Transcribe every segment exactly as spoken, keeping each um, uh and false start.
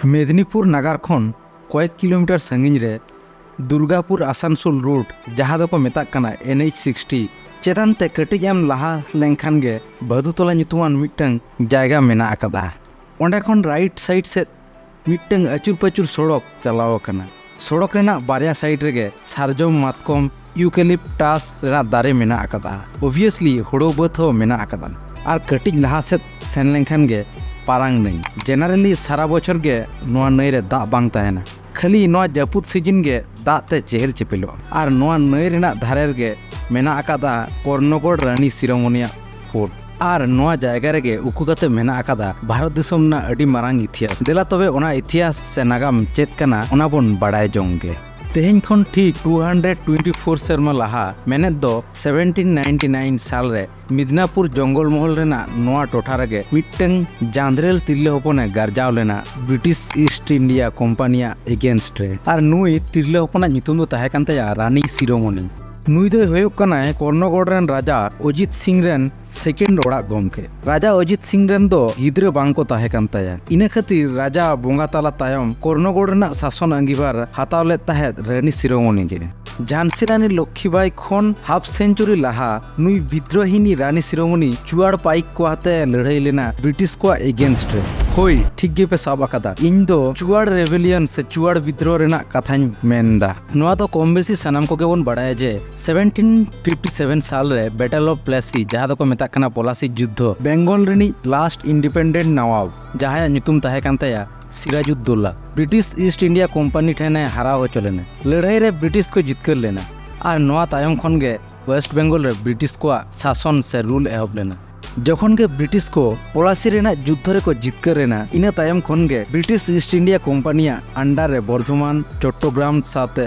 ᱢᱮᱫᱽᱱᱤᱯᱩᱨ ᱱᱟᱜᱟᱨ ᱠᱷᱚᱱ ᱠᱚᱭᱮᱠ ᱠᱤᱞᱳᱢᱤᱴᱟᱨ ᱥᱟᱺᱜᱤᱧ ᱨᱮ ᱫᱩᱨᱜᱟᱯᱩᱨ ᱟᱥᱟᱱᱥᱳᱞ ᱨᱳᱰ, ᱡᱟᱦᱟᱸ ᱫᱚᱠᱚ ᱢᱮᱛᱟᱜ ᱠᱟᱱᱟ N H sixty, ᱪᱮᱛᱟᱱ ᱛᱮ ᱠᱟᱹᱴᱤᱡ ᱮᱢ ᱞᱟᱦᱟ ᱞᱮᱱᱠᱷᱟᱱ ᱜᱮ ᱵᱷᱟᱫᱩᱛᱚᱞᱟ ᱧᱩᱛᱩᱢᱟᱱ ᱢᱤᱫᱴᱟᱝ ᱡᱟᱭᱜᱟ ᱢᱮᱱᱟᱜ ᱟᱠᱟᱫᱟ᱾ ᱚᱸᱰᱮ ᱠᱷᱚᱱ ᱨᱟᱭᱤᱴ ᱥᱟᱭᱤᱰ ᱥᱮᱫ ᱢᱤᱫᱴᱟᱝ ᱟᱹᱪᱩᱨ ᱯᱟᱹᱪᱩᱨ ᱥᱚᱲᱚᱠ ᱪᱟᱞᱟᱣ ᱟᱠᱟᱱᱟ᱾ ᱥᱚᱲᱚᱠ ᱨᱮᱱᱟᱜ ᱵᱟᱨᱭᱟ ᱥᱟᱭᱤᱰ ᱨᱮᱜᱮ ᱥᱟᱨᱡᱚᱢ, ᱢᱟᱛᱠᱚᱢ, ᱤᱭᱩᱠᱮᱞᱤᱯᱴᱟᱥ ᱨᱮᱱᱟᱜ ᱫᱟᱨᱮ ᱢᱮᱱᱟᱜ ᱟᱠᱟᱫᱟ᱾ ᱳᱵᱤᱭᱟᱥᱞᱤ ᱦᱳᱲᱳ ᱵᱟᱹᱫᱽ ᱦᱚᱸ ᱢᱮᱱᱟᱜ ᱟᱠᱟᱫᱟ᱾ ᱟᱨ ᱠᱟᱹᱴᱤᱡ ᱞᱟᱦᱟ ᱥᱮᱫ ᱥᱮᱱ ᱞᱮᱱᱠᱷᱟᱱ ᱜᱮ ᱯᱟᱨᱟᱝ ᱱᱟᱹᱭ᱾ ᱡᱮᱱᱟᱨᱮᱞᱤ ᱥᱟᱨᱟ ᱵᱚᱪᱷᱚᱨ ᱜᱮ ᱱᱚᱣᱟ ᱱᱟᱹᱭ ᱨᱮ ᱫᱟᱜ ᱵᱟᱝ ᱛᱟᱦᱮᱱᱟ, ᱠᱷᱟᱹᱞᱤ ᱱᱚᱣᱟ ᱡᱟᱹᱯᱩᱫ ᱥᱤᱡᱤᱱ ᱜᱮ ᱫᱟᱜ ᱛᱮ ᱪᱮᱦᱮᱞ ᱪᱮᱯᱮᱞᱚᱜᱼᱟ᱾ ᱟᱨ ᱱᱚᱣᱟ ᱱᱟᱹᱭ ᱨᱮᱱᱟᱜ ᱫᱷᱟᱨᱮ ᱨᱮᱜᱮ ᱢᱮᱱᱟᱜ ᱟᱠᱟᱫᱟ ᱠᱚᱨᱱᱚᱜᱚᱲ ᱨᱟᱱᱤ ᱥᱤᱨᱳᱢᱚᱱᱤᱭᱟᱜ ᱯᱷᱳᱨᱴ᱾ ᱟᱨ ᱱᱚᱣᱟ ᱡᱟᱭᱜᱟ ᱨᱮᱜᱮ ᱩᱠᱩ ᱠᱟᱛᱮ ᱢᱮᱱᱟᱜ ᱟᱠᱟᱫᱟ ᱵᱷᱟᱨᱚᱛ ᱫᱤᱥᱚᱢ ᱨᱮᱱᱟᱜ ᱟᱹᱰᱤ ᱢᱟᱨᱟᱝ ᱤᱛᱤᱦᱟᱥ᱾ ᱫᱮᱞᱟ ᱛᱚᱵᱮ ᱚᱱᱟ ᱤᱛᱤᱦᱟᱥ ᱥᱮ ᱱᱟᱜᱟᱢ ᱪᱮᱫ ᱠᱟᱱᱟ, ᱚᱱᱟ ᱵᱚᱱ ᱵᱟᱲᱟᱭ ᱡᱚᱝ ᱜᱮ᱾ ᱛᱮᱦᱮᱧ ᱠᱷᱚᱱ ᱴᱷᱤᱠ two hundred twenty four ᱥᱮᱨᱢᱟ ᱞᱟᱦᱟ, ᱢᱮᱱᱮᱫ ᱫᱚ seventeen ninety nine ᱥᱟᱞ ᱨᱮ ᱢᱤᱫᱱᱟᱯᱩᱨ ᱡᱚᱝᱜᱚᱞ ᱢᱚᱦᱚᱞ ᱨᱮᱱᱟᱜ ᱱᱚᱣᱟ ᱴᱚᱴᱷᱟ ᱨᱮᱜᱮ ᱢᱤᱫᱴᱟᱝ ᱡᱟᱸᱫᱽᱨᱮᱞ ᱛᱤᱨᱞᱟᱹ ᱦᱚᱯᱚᱱᱮ ᱜᱟᱨᱡᱟᱣ ᱞᱮᱱᱟ ᱵᱨᱤᱴᱤᱥ ᱤᱥᱴ ᱤᱱᱰᱤᱭᱟ ᱠᱳᱢᱯᱟᱱᱤᱭᱟᱜ ᱮᱜᱮᱱᱥᱴ ᱨᱮ᱾ ᱟᱨ ᱱᱩᱭ ᱛᱤᱨᱞᱟᱹ ᱦᱚᱯᱚᱱᱟᱜ ᱧᱩᱛᱩᱢ ᱫᱚ ᱛᱟᱦᱮᱸ ᱠᱟᱱ ᱛᱟᱭᱟ ᱨᱟᱱᱤ ᱥᱤᱨᱳᱢᱚᱱᱤ᱾ ᱱᱩᱭ ᱫᱚᱭ ᱦᱩᱭᱩᱜ ᱠᱟᱱᱟᱭ ᱠᱚᱨᱱᱚᱜᱚᱲ ᱨᱮᱱ ᱨᱟᱡᱟ ᱚᱡᱤᱛ ᱥᱤᱝ ᱨᱮᱱ ᱥᱮᱠᱮᱱᱰ ᱚᱲᱟᱜ ᱜᱚᱢᱠᱮ᱾ ᱨᱟᱡᱟ ᱚᱡᱤᱛ ᱥᱤᱝ ᱨᱮᱱ ᱫᱚ ᱜᱤᱫᱽᱨᱟᱹ ᱵᱟᱝ ᱠᱚ ᱛᱟᱦᱮᱸ ᱠᱟᱱ ᱛᱟᱭᱟ᱾ ᱤᱱᱟᱹ ᱠᱷᱟᱹᱛᱤᱨ ᱨᱟᱡᱟ ᱵᱚᱸᱜᱟ ᱛᱟᱞᱟ ᱛᱟᱭᱚᱢ ᱠᱚᱨᱱᱚᱜᱚᱲ ᱨᱮᱱᱟᱜ ᱥᱟᱥᱚᱱ ᱟᱸᱜᱤᱵᱷᱟᱨ ᱦᱟᱛᱟᱣ ᱞᱮᱫ ᱛᱟᱦᱮᱸᱫ ᱨᱟᱹᱱᱤ ᱥᱤᱨᱳᱢᱚᱱᱤ ᱜᱮ᱾ ᱡᱷᱟᱱᱥᱤ ᱨᱟᱱᱤ ᱞᱚᱠᱠᱷᱤᱵᱟᱭ ᱠᱷᱚᱱ ᱦᱟᱯ ᱥᱮᱧᱪᱩᱨᱤ ᱞᱟᱦᱟ ᱱᱩᱭ ᱵᱤᱫᱽᱨᱳᱦᱤᱱᱤ ᱨᱟᱱᱤ ᱥᱤᱨᱳᱢᱚᱱᱤ ᱪᱩᱣᱟᱲ ᱯᱟᱭᱤᱠ ᱠᱚ ᱟᱛᱮ ᱞᱟᱹᱲᱦᱟᱹᱭ ᱞᱮᱱᱟ ᱵᱨᱤᱴᱤᱥ ᱠᱚᱣᱟᱜ ᱮᱜᱮᱱᱥᱴ ᱨᱮ᱾ ᱦᱳᱭ, ᱴᱷᱤᱠ ᱜᱮᱯᱮ ᱥᱟᱵ ᱟᱠᱟᱫᱟ, ᱤᱧ ᱫᱚ ᱪᱩᱣᱟᱲ ᱨᱮᱵᱮᱞᱤᱭᱚᱱ ᱥᱮ ᱪᱩᱣᱟᱲ ᱵᱤᱫᱽᱨᱳᱦᱚ ᱨᱮᱱᱟᱜ ᱠᱟᱛᱷᱟᱧ ᱢᱮᱱ ᱮᱫᱟ᱾ ᱱᱚᱣᱟ ᱫᱚ ᱠᱚᱢ ᱵᱮᱥᱤ ᱥᱟᱱᱟᱢ ᱠᱚᱜᱮ ᱵᱚᱱ ᱵᱟᱲᱟᱭᱟ ᱡᱮ seventeen fifty seven ᱥᱟᱞ ᱨᱮ Battle of Plassey, ᱡᱟᱦᱟᱸ ᱫᱚᱠᱚ ᱢᱮᱛᱟᱜ ᱠᱟᱱᱟ ᱯᱚᱞᱟᱥᱤ ᱡᱩᱫᱽᱫᱷᱚ, ᱵᱮᱝᱜᱚᱞ ᱨᱤᱱᱤᱡ ᱞᱟᱥᱴ ᱤᱱᱰᱤᱯᱮᱱᱰᱮᱱᱴ ᱱᱟᱣᱟᱵ, ᱡᱟᱦᱟᱸᱭᱟᱜ ᱧᱩᱛᱩᱢ ᱛᱟᱦᱮᱸ ᱠᱟᱱ ᱛᱟᱭᱟ ᱥᱤᱨᱟᱡᱩᱫᱽᱫᱳᱞᱟ, ᱵᱨᱤᱴᱤᱥ ᱤᱥᱴ ᱤᱱᱰᱤᱭᱟ ᱠᱳᱢᱯᱟᱱᱤ ᱴᱷᱮᱱ ᱮ ᱦᱟᱨᱟᱣ ᱦᱚᱪᱚ ᱞᱮᱱᱟ᱾ ᱞᱟᱹᱲᱦᱟᱹᱭ ᱨᱮ ᱵᱨᱤᱴᱤᱥ ᱠᱚ ᱡᱤᱛᱠᱟᱹᱨ ᱞᱮᱱᱟ᱾ ᱟᱨ ᱱᱚᱣᱟ ᱛᱟᱭᱚᱢ ᱠᱷᱚᱱ ᱜᱮ ᱳᱭᱮᱥᱴ ᱵᱮᱝᱜᱚᱞ ᱨᱮ ᱵᱨᱤᱴᱤᱥ ᱠᱚᱣᱟᱜ ᱥᱟᱥᱚᱱ ᱥᱮ ᱨᱩᱞ ᱮᱦᱚᱵ ᱞᱮᱱᱟ᱾ ᱡᱚᱠᱷᱚᱱ ᱜᱮ ᱵᱨᱤᱴᱤᱥ ᱠᱚ ᱯᱚᱞᱟᱥᱤ ᱨᱮᱱᱟᱜ ᱡᱩᱫᱽᱫᱷᱚ ᱨᱮᱠᱚ ᱡᱤᱛᱠᱟᱹᱨ ᱮᱱᱟ, ᱤᱱᱟᱹ ᱛᱟᱭᱚᱢ ᱠᱷᱚᱱ ᱜᱮ ᱵᱨᱤᱴᱤᱥ ᱤᱥᱴ ᱤᱱᱰᱤᱭᱟ ᱠᱳᱢᱯᱟᱱᱤᱭᱟᱜ ᱟᱱᱰᱟᱨ ᱨᱮ ᱵᱚᱨᱫᱷᱚᱢᱟᱱ, ᱪᱚᱴᱴᱚᱜᱨᱟᱢ ᱥᱟᱶᱛᱮ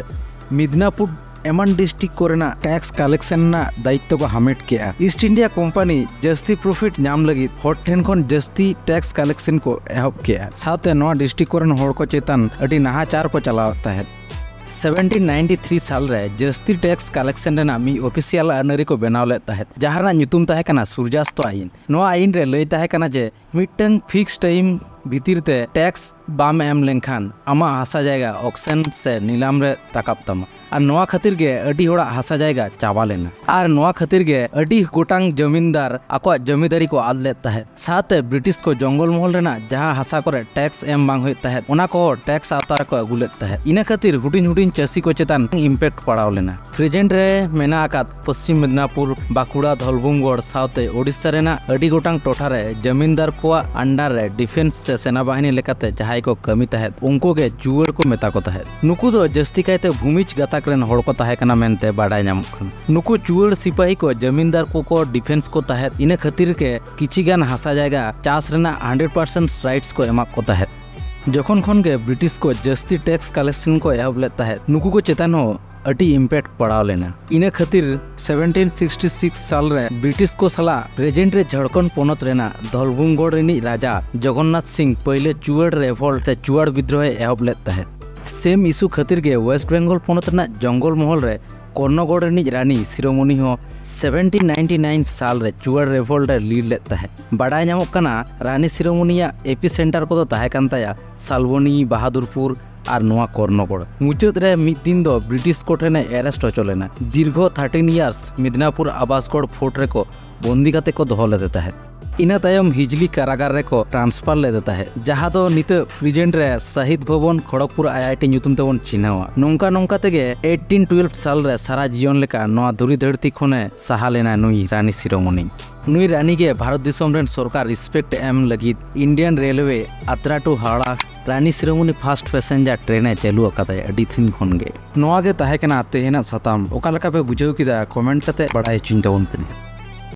ᱢᱤᱫᱱᱟᱯᱩᱨ ᱮᱢᱟᱱ ᱰᱤᱥᱴᱨᱤᱠᱴ ᱠᱚᱨᱮᱱᱟᱜ ᱴᱮᱠᱥ ᱠᱟᱞᱮᱠᱥᱚᱱ ᱨᱮᱱᱟᱜ ᱫᱟᱭᱤᱛᱛᱚ ᱠᱚ ᱦᱟᱢᱮᱴ ᱠᱮᱜᱼᱟ᱾ ᱤᱥᱴ ᱤᱱᱰᱤᱭᱟ ᱠᱳᱢᱯᱟᱱᱤ ᱡᱟᱹᱥᱛᱤ ᱯᱨᱚᱯᱷᱤᱴ ᱧᱟᱢ ᱞᱟᱹᱜᱤᱫ ᱦᱚᱲ ᱴᱷᱮᱱ ᱠᱷᱚᱱ ᱡᱟᱹᱥᱛᱤ ᱴᱮᱠᱥ ᱠᱟᱞᱮᱠᱥᱚᱱ ᱠᱚ ᱮᱦᱚᱵ ᱠᱮᱜᱼᱟ᱾ ᱥᱟᱶᱛᱮ ᱱᱚᱣᱟ ᱰᱤᱥᱴᱨᱤᱠᱴ ᱠᱚᱨᱮᱱ ᱦᱚᱲ ᱠᱚ ᱪᱮᱛᱟᱱ ᱟᱹᱰᱤ ᱱᱟᱦᱟᱪᱟᱨ ᱠᱚ ᱪᱟᱞᱟᱣᱮᱫ ᱛᱟᱦᱮᱸᱫ᱾ seventeen ninety three ᱥᱟᱞ ᱨᱮ ᱡᱟᱹᱥᱛᱤ ᱴᱮᱠᱥ ᱠᱟᱞᱮᱠᱥᱚᱱ ᱨᱮᱱᱟᱜ ᱢᱤᱫ ᱚᱯᱷᱤᱥᱤᱭᱟᱞ ᱟᱹᱱᱟᱹᱨᱤ ᱠᱚ ᱵᱮᱱᱟᱣ ᱞᱮᱫ ᱛᱟᱦᱮᱸᱫ, ᱡᱟᱦᱟᱸ ᱨᱮᱱᱟᱜ ᱧᱩᱛᱩᱢ ᱛᱟᱦᱮᱸ ᱠᱟᱱᱟ ᱥᱩᱨᱡᱟᱥᱛᱚ ᱟᱭᱤᱱ᱾ ᱱᱚᱣᱟ ᱟᱭᱤᱱ ᱨᱮ ᱞᱟᱹᱭ ᱛᱟᱦᱮᱸ ᱠᱟᱱᱟ ᱡᱮ ᱢᱤᱫᱴᱟᱝ ᱯᱷᱤᱠᱥ ᱴᱟᱭᱤᱢ ᱵᱷᱤᱛᱤᱨ ᱛᱮ ᱴᱮᱠᱥ ᱵᱟᱢ ᱮᱢ ᱞᱮᱱᱠᱷᱟᱱ ᱟᱢᱟᱜ ᱦᱟᱥᱟ ᱡᱟᱭᱜᱟ ᱚᱠᱥᱮᱱ ᱥᱮ ᱱᱤᱞᱟᱢ ᱨᱮ ᱨᱟᱠᱟᱵ ᱛᱟᱢᱟ᱾ ᱟᱨ ᱱᱚᱣᱟ ᱠᱷᱟᱹᱛᱤᱨ ᱜᱮ ᱟᱹᱰᱤ ᱦᱚᱲᱟᱜ ᱦᱟᱥᱟ ᱡᱟᱭᱜᱟ ᱪᱟᱵᱟ ᱞᱮᱱᱟ᱾ ᱟᱨ ᱱᱚᱣᱟ ᱠᱷᱟᱹᱛᱤᱨ ᱜᱮ ᱟᱹᱰᱤ ᱜᱚᱴᱟᱝ ᱡᱚᱢᱤᱱᱫᱟᱨ ᱟᱠᱚᱣᱟᱜ ᱡᱚᱢᱤᱫᱟᱨᱤ ᱠᱚ ᱟᱫ ᱞᱮᱫ ᱛᱟᱦᱮᱸᱫ᱾ ᱥᱟᱶᱛᱮ ᱵᱨᱤᱴᱤᱥ ᱠᱚ ᱡᱚᱝᱜᱚᱞ ᱢᱚᱦᱚᱞ ᱨᱮᱱᱟᱜ ᱡᱟᱦᱟᱸ ᱦᱟᱥᱟ ᱠᱚᱨᱮ ᱴᱮᱠᱥ ᱮᱢ ᱵᱟᱝ ᱦᱩᱭᱩᱜ ᱛᱟᱦᱮᱸᱫ, ᱚᱱᱟ ᱠᱚᱦᱚᱸ ᱴᱮᱠᱥ ᱟᱣᱛᱟ ᱨᱮᱠᱚ ᱟᱹᱜᱩ ᱞᱮᱫ ᱛᱟᱦᱮᱸᱫ᱾ ᱤᱱᱟᱹ ᱠᱷᱟᱹᱛᱤᱨ ᱦᱩᱰᱤᱧ ᱦᱩᱰᱤᱧ ᱪᱟᱹᱥᱤ ᱠᱚ ᱪᱮᱛᱟᱱ ᱤᱢᱯᱮᱠᱴ ᱯᱟᱲᱟᱣ ᱞᱮᱱᱟ᱾ ᱯᱨᱮᱡᱮᱱᱴ ᱨᱮ ᱢᱮᱱᱟᱜ ᱟᱠᱟᱫ ᱯᱚᱥᱪᱤᱢ ᱢᱮᱫᱽᱱᱟᱯᱩᱨ, ᱵᱟᱸᱠᱩᱲᱟ, ᱫᱷᱚᱞᱵᱷᱩᱢᱜᱚᱲ ᱥᱟᱶᱛᱮ ᱳᱰᱤᱥᱟ ᱨᱮᱱᱟᱜ ᱟᱹᱰᱤ ᱜᱚᱴᱟᱝ ᱴᱚᱴᱷᱟ ᱨᱮ ᱡᱚᱢᱤᱱᱫᱟᱨ ᱠᱚᱣᱟᱜ ᱟᱱᱰᱟᱨ ᱨᱮ ᱰᱤᱯᱷᱮᱱᱥ ᱥᱮ ᱥᱮᱱᱟ ᱵᱟᱦᱤᱱᱤ ᱞᱮᱠᱟᱛᱮ ᱡᱟᱦᱟᱸᱭ ᱠᱚ ᱠᱟᱹᱢᱤ ᱛᱟᱦᱮᱸᱫ, ᱩᱱᱠᱩ ᱜᱮ ᱪᱩᱣᱟᱹᱲ ᱠᱚ ᱢᱮᱛᱟ ᱠᱚ ᱛᱟᱦᱮᱸᱫ᱾ ᱱᱩᱠᱩ ᱫᱚ ᱡᱟᱹᱥᱛᱤ ᱠᱟᱭᱛᱮ ᱵᱷᱩᱢᱤᱡᱽ ᱜᱟᱛᱟᱠ ᱨᱮᱱ ᱦᱚᱲ ᱠᱚ ᱛᱟᱦᱮᱸ ᱠᱟᱱᱟ ᱢᱮᱱᱛᱮ ᱵᱟᱰᱟᱭ ᱧᱟᱢᱚᱜ ᱠᱟᱱᱟ᱾ ᱱᱩᱠᱩ ᱪᱩᱣᱟᱹᱲ ᱥᱤᱯᱟᱹᱦᱤ ᱠᱚ ᱡᱚᱢᱤᱱᱫᱟᱨ ᱠᱚᱠᱚ ᱰᱤᱯᱷᱮᱱᱥ ᱠᱚ ᱛᱟᱦᱮᱸᱫ᱾ ᱤᱱᱟᱹ ᱠᱷᱟᱹᱛᱤᱨ ᱜᱮ ᱠᱤᱪᱷᱤ ᱜᱟᱱ ᱦᱟᱥᱟ ᱡᱟᱭᱜᱟ ᱪᱟᱥ ᱨᱮᱱᱟᱜ ᱦᱟᱱᱰᱨᱮᱰ ᱯᱟᱨᱥᱮᱱᱴ ᱨᱟᱭᱤᱴᱥ ᱠᱚ ᱮᱢᱟᱜ ᱠᱚ ᱛᱟᱦᱮᱸᱫ᱾ ᱡᱚᱠᱷᱚᱱ ᱠᱷᱚᱱ ᱜᱮ ᱵᱨᱤᱴᱤᱥ ᱠᱚ ᱡᱟᱹᱥᱛᱤ ᱴᱮᱠᱥ ᱠᱟᱞᱮᱠᱥᱚᱱ ᱠᱚ ᱮᱦᱚᱵ ᱞᱮᱫ ᱛᱟᱦᱮᱸᱫ, ᱱᱩᱠᱩ ᱠᱚ ᱪᱮᱛᱟᱱ ᱦᱚᱸ ᱟᱹᱰᱤ ᱤᱢᱯᱮᱠᱴ ᱯᱟᱲᱟᱣ ᱞᱮᱱᱟ᱾ ᱤᱱᱟᱹ ᱠᱷᱟᱹᱛᱤᱨ ᱥᱮᱵᱷᱮᱱᱴᱤᱱ ᱥᱤᱠᱥᱴᱤ ᱥᱤᱠᱥ ᱥᱟᱞ ᱨᱮ ᱵᱨᱤᱴᱤᱥ ᱠᱚ ᱥᱟᱞᱟᱜ ᱯᱨᱮᱡᱮᱱᱴ ᱨᱮ ᱡᱷᱟᱲᱠᱷᱚᱸᱰ ᱯᱚᱱᱚᱛ ᱨᱮᱱᱟᱜ ᱫᱷᱚᱞᱵᱷᱩᱢᱜᱚᱲ ᱨᱤᱱᱤᱡ ᱨᱟᱡᱟ ᱡᱚᱜᱚᱱᱱᱟᱛᱷ ᱥᱤᱝ ᱯᱟᱹᱭᱞᱟᱹ ᱪᱩᱣᱟᱹᱲ ᱨᱮᱵᱷᱚᱞᱴ ᱥᱮ ᱪᱩᱣᱟᱲ ᱵᱤᱫᱽᱨᱳᱦᱚᱭ ᱮᱦᱚᱵ ᱞᱮᱫ ᱛᱟᱦᱮᱸᱫ᱾ ᱥᱮᱢ ᱤᱥᱩ ᱠᱷᱟᱹᱛᱤᱨ ᱜᱮ ᱣᱮᱥᱴ ᱵᱮᱝᱜᱚᱞ ᱯᱚᱱᱚᱛ ᱨᱮᱱᱟᱜ ᱡᱚᱝᱜᱚᱞ ᱢᱚᱦᱚᱞ ᱨᱮ ᱠᱚᱨᱱᱚᱜᱚᱲ ᱨᱤᱱᱤᱡ ᱨᱟᱱᱤ ᱥᱤᱨᱳᱢᱚᱱᱤ ᱦᱚᱸ ᱥᱮᱵᱷᱮᱱᱴᱤᱱ ᱱᱟᱭᱤᱱᱴᱤ ᱱᱟᱭᱤᱱ ᱥᱟᱞ ᱨᱮ ᱪᱩᱣᱟᱲ ᱨᱮᱵᱷᱚᱞᱴ ᱮ ᱞᱤᱰ ᱞᱮᱫ ᱛᱟᱦᱮᱸᱫ᱾ ᱵᱟᱰᱟᱭ ᱧᱟᱢᱚᱜ ᱠᱟᱱᱟ, ᱨᱟᱱᱤ ᱥᱤᱨᱳᱢᱚᱱᱤᱭᱟᱜ ᱮᱯᱤ ᱥᱮᱱᱴᱟᱨ ᱠᱚᱫᱚ ᱛᱟᱦᱮᱸ ᱠᱟᱱ ᱛᱟᱭᱟ ᱥᱟᱞᱵᱚᱱᱤ, ᱵᱟᱦᱟᱫᱩᱨᱯᱩᱨ ᱟᱨ ᱱᱚᱣᱟ ᱠᱚᱨᱱᱚᱜᱚᱲ᱾ ᱢᱩᱪᱟᱹᱫ ᱨᱮ ᱢᱤᱫ ᱫᱤᱱ ᱫᱚ ᱵᱨᱤᱴᱤᱥ ᱠᱚ ᱴᱷᱮᱱ ᱮ ᱮᱨᱮᱥᱴ ᱦᱚᱪᱚ ᱞᱮᱱᱟ᱾ ᱫᱤᱨᱜᱷᱚ ᱛᱷᱟᱨᱴᱤᱱ ᱤᱭᱟᱨᱥ ᱢᱤᱫᱽᱱᱟᱯᱩᱨ ᱟᱵᱟᱥᱜᱚᱲ ᱯᱷᱳᱨᱴ ᱨᱮᱠᱚ ᱵᱚᱱᱫᱤ ᱠᱟᱛᱮ ᱠᱚ ᱫᱚᱦᱚ ᱞᱮᱫᱮ ᱛᱟᱦᱮᱸᱫ᱾ ᱤᱱᱟᱹ ᱛᱟᱭᱚᱢ ᱦᱤᱡᱽᱞᱤ ᱠᱟᱨᱟᱜᱟᱨ ᱨᱮᱠᱚ ᱴᱨᱟᱱᱥᱯᱷᱟᱨ ᱞᱮᱫᱮ ᱛᱟᱦᱮᱸᱫ, ᱡᱟᱦᱟᱸ ᱫᱚ ᱱᱤᱛᱚᱜ ᱯᱨᱮᱡᱮᱱᱴ ᱨᱮ ᱥᱟᱦᱤᱫ ᱵᱷᱚᱵᱚᱱ ᱠᱷᱚᱲᱚᱜᱽᱯᱩᱨ ᱟᱭᱟᱭᱴᱤ ᱧᱩᱛᱩᱢ ᱛᱮᱵᱚᱱ ᱪᱤᱱᱦᱟᱹᱣᱟ᱾ ᱱᱚᱝᱠᱟ ᱱᱚᱝᱠᱟ ᱛᱮᱜᱮ ᱮᱭᱤᱴᱤᱱ ᱴᱩᱭᱮᱞᱵᱷ ᱥᱟᱞ ᱨᱮ ᱥᱟᱨᱟ ᱡᱤᱭᱚᱱ ᱞᱮᱠᱟ ᱱᱚᱣᱟ ᱫᱷᱩᱲᱤ ᱫᱷᱟᱹᱨᱛᱤ ᱠᱷᱚᱱᱮ ᱥᱟᱦᱟ ᱞᱮᱱᱟ ᱱᱩᱭ ᱨᱟᱱᱤ ᱥᱤᱨᱳᱢᱚᱱᱤ᱾ ᱱᱩᱭ ᱨᱟᱱᱤ ᱜᱮ ᱵᱷᱟᱨᱚᱛ ᱫᱤᱥᱚᱢ ᱨᱮᱱ ᱥᱚᱨᱠᱟᱨ ᱨᱮᱥᱯᱮᱠᱴ ᱮᱢ ᱞᱟᱹᱜᱤᱫ ᱤᱱᱰᱤᱭᱟᱱ ᱨᱮᱞᱣᱮ ᱟᱛᱨᱟ ᱴᱩ ᱦᱟᱣᱲᱟ ᱨᱟᱱᱤ ᱥᱤᱨᱳᱢᱚᱱᱤ ᱯᱷᱟᱥᱴ ᱯᱮᱥᱮᱧᱡᱟᱨ ᱴᱨᱮᱱ ᱮ ᱪᱟᱹᱞᱩ ᱟᱠᱟᱫᱟᱭ ᱟᱹᱰᱤ ᱫᱤᱱ ᱠᱷᱚᱱ ᱜᱮ᱾ ᱱᱚᱣᱟ ᱜᱮ ᱛᱟᱦᱮᱸ ᱠᱟᱱᱟ ᱛᱮᱦᱮᱧᱟᱜ ᱥᱟᱛᱟᱢ᱾ ᱚᱠᱟ ᱞᱮᱠᱟ ᱯᱮ ᱵᱩᱡᱷᱟᱹᱣ ᱠᱮᱫᱟ, ᱠᱚᱢᱮᱱᱴ ᱠᱟᱛᱮ ᱵᱟᱲᱟᱭ ᱦᱚᱪᱚᱧ ᱛᱟᱵᱚᱱ ᱯᱮ᱾